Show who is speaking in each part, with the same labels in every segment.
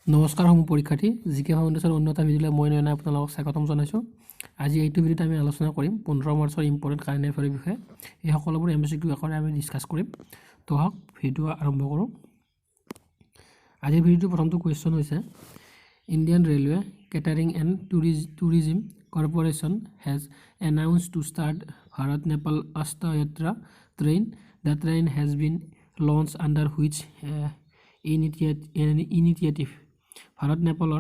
Speaker 1: নমস্কাৰ সমূহ পৰীক্ষাৰ্থী, জি কে ফাউণ্ডেশ্যন অন্য এটা ভিডিঅ'লৈ মই নয়না আপোনালোকক স্বাগতম জনাইছোঁ। আজি এইটো ভিডিঅ'ত আমি আলোচনা কৰিম 15 মাৰ্চৰ ইম্পৰ্টেণ্ট কাৰেণ্ট এফেয়াৰৰ বিষয়ে। এই সকলোবোৰ এমচিকিউ আকাৰে আমি ডিছকাছ কৰিম। তো আহক, ভিডিঅ' আৰম্ভ কৰোঁ। আজিৰ ভিডিঅ'টোৰ প্ৰথমটো কুৱেশ্যন হৈছে, Indian Railway Catering and Tourism Corporation has announce to start Bharat Nepal Astha Yatra train. The train has been launch under which initiative? Bharat Nepal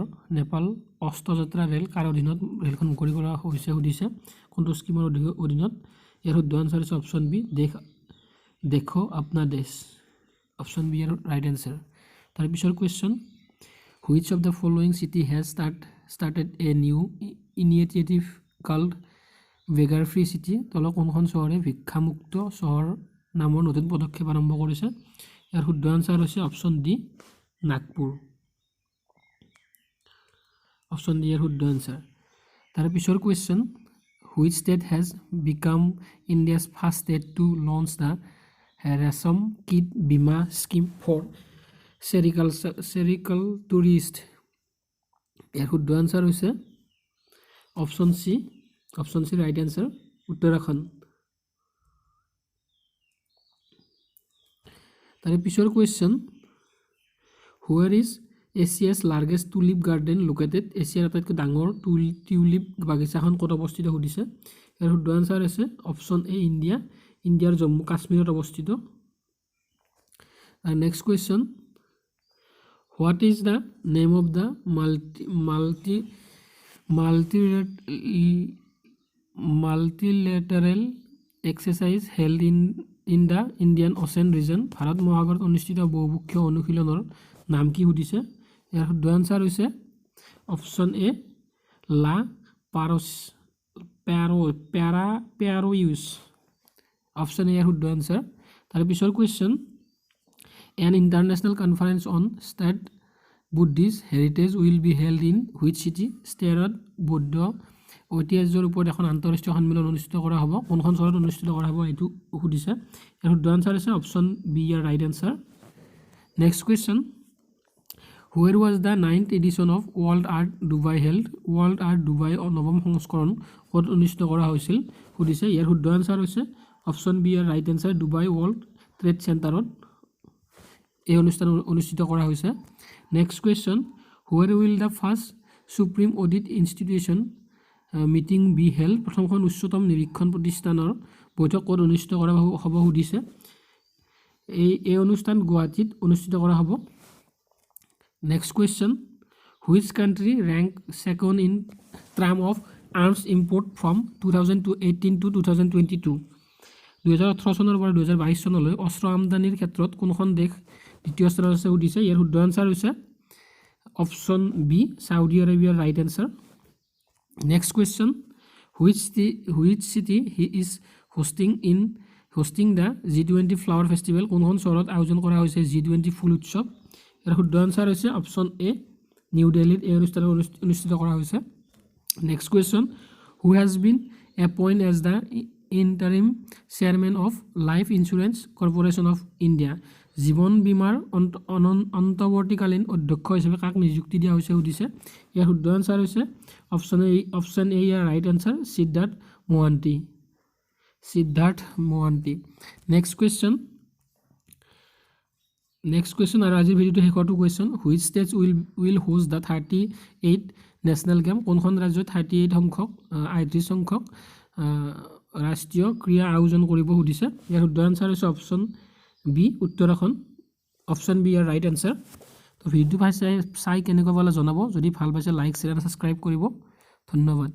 Speaker 1: অস্তযাত্ৰা rail কাৰ অধীনত ৰেলখন মুকলি কৰা হৈছে সুধিছে, কোনটো স্কীমৰ অধীনত? ইয়াৰ শুদ্ধ আনচাৰ হৈছে অপশ্যন বি, দেখো আপনা দেশ। অপশ্যন বি ইয়াৰ ৰাইট এনচাৰ। তাৰপিছৰ question, which of the following city has started a new initiative called beggar free city? তলৰ কোনখন চহৰে ভিক্ষামুক্ত চহৰ নামৰ নতুন পদক্ষেপ আৰম্ভ কৰিছে? ইয়াৰ শুদ্ধ আনচাৰ হৈছে option D, Nagpur. Option D ইয়াৰ শুদ্ধ আনচাৰ। তাৰ পিছৰ question, which state has become India's first state to launch the Resham Keet Bima scheme for sericulturist? ইয়াৰ শুদ্ধ আনচাৰ হৈছে option C, option C right answer, Uttarakhand. তাৰে পিছৰ question, where is Asia's largest tulip garden located? এছিয়াৰ আটাইতকৈ ডাঙৰ tulip বাগিচাখন ক'ত অৱস্থিত সুধিছে। ইয়াৰ শুদ্ধ আনচাৰ হৈছে অপশ্যন এ, ইণ্ডিয়া, ইণ্ডিয়াৰ জম্মু কাশ্মীৰত অৱস্থিত। Next question, what is the name of the multilateral exercise held in the Indian Ocean region? Bharat মহাসাগৰত অনুষ্ঠিত বহুপক্ষীয় অনুশীলনৰ নাম কি সুধিছে। ইয়াৰ শুদ্ধ আনচাৰ হৈছে অপশ্যন এ, লা পাৰছ পেৰ' পেৰা পেৰ'ইউছ। অপশ্যন এ ইয়াৰ শুদ্ধ আনচাৰ। তাৰপিছৰ question, an international conference on state Buddhist heritage will be held in which city? ষ্টেৰত বৌদ্ধ ঐতিহ্যৰ ওপৰত এখন আন্তঃৰাষ্ট্ৰীয় সন্মিলন অনুষ্ঠিত কৰা হ'ব, কোনখন চহৰত অনুষ্ঠিত কৰা হ'ব এইটো সুধিছে। ইয়াৰ শুদ্ধ আনচাৰ হৈছে option B year right answer. Next question, where was the ninth edition of World Art Dubai held? World art Dubai নৱম সংস্কৰণ ক'ত অনুষ্ঠিত কৰা হৈছিল সুধিছে। ইয়াৰ শুদ্ধ আনচাৰ হৈছে অপশ্যন বি ইয়াৰ right answer, Dubai world trade চেণ্টাৰত এই অনুষ্ঠান অনুষ্ঠিত কৰা হৈছে। Next question, where will the first Supreme Audit Institution meeting be held? প্ৰথমখন উচ্চতম নিৰীক্ষণ প্ৰতিষ্ঠানৰ বৈঠক ক'ত অনুষ্ঠিত কৰা হ'ব সুধিছে। এই অনুষ্ঠান গুৱাহাটীত অনুষ্ঠিত কৰা হ'ব। Next question, which country rank second in term of arms import from 2018 to 2022? 2018 চনৰ পৰা 2022 চনলৈ অস্ত্ৰ আমদানিৰ ক্ষেত্ৰত কোনখন দেশ দ্বিতীয় স্থানত আছে সুধিছে। ইয়াৰ শুদ্ধ আনচাৰ হৈছে অপশ্যন বি, চাউদি আৰবিয়াৰ right answer. Next question, which city he is hosting the G20 flower festival? কোনখন চহৰত আয়োজন কৰা হৈছে জি 20 ফুল উৎসৱ? ইয়াৰ শুদ্ধ আনচাৰ হৈছে অপশ্যন এ, নিউ দিল্লীত এই অনুষ্ঠান অনুষ্ঠিত কৰা হৈছে। Next question, who has been appoint as the interim chairman of Life Insurance Corporation of India? জীৱন বীমাৰ অন্তৱৰ্তীকালীন অধ্যক্ষ হিচাপে কাক নিযুক্তি দিয়া হৈছে সুধিছে। ইয়াৰ শুদ্ধ আনচাৰ হৈছে option A year right answer, Siddharth Mohanty, Siddharth Mohanty. Next question আৰু আজিৰ ভিডিঅ'টো শেষৰটো question, which states will host the 38 national game? কোনখন ৰাজ্যই 38 সংখ্যক, 38 সংখ্যক ৰাষ্ট্ৰীয় ক্ৰীড়া আয়োজন কৰিব সুধিছে। ইয়াৰ শুদ্ধ আনচাৰ হৈছে option B, Uttarakhand. Option B ইয়াৰ ৰাইট এনচাৰ। তো ভিডিঅ'টো চাই কেনেকুৱা পালে জনাব। যদি ভাল পাইছে, লাইক, শ্বেয়াৰ, ছাবস্ক্ৰাইব কৰিব। ধন্যবাদ।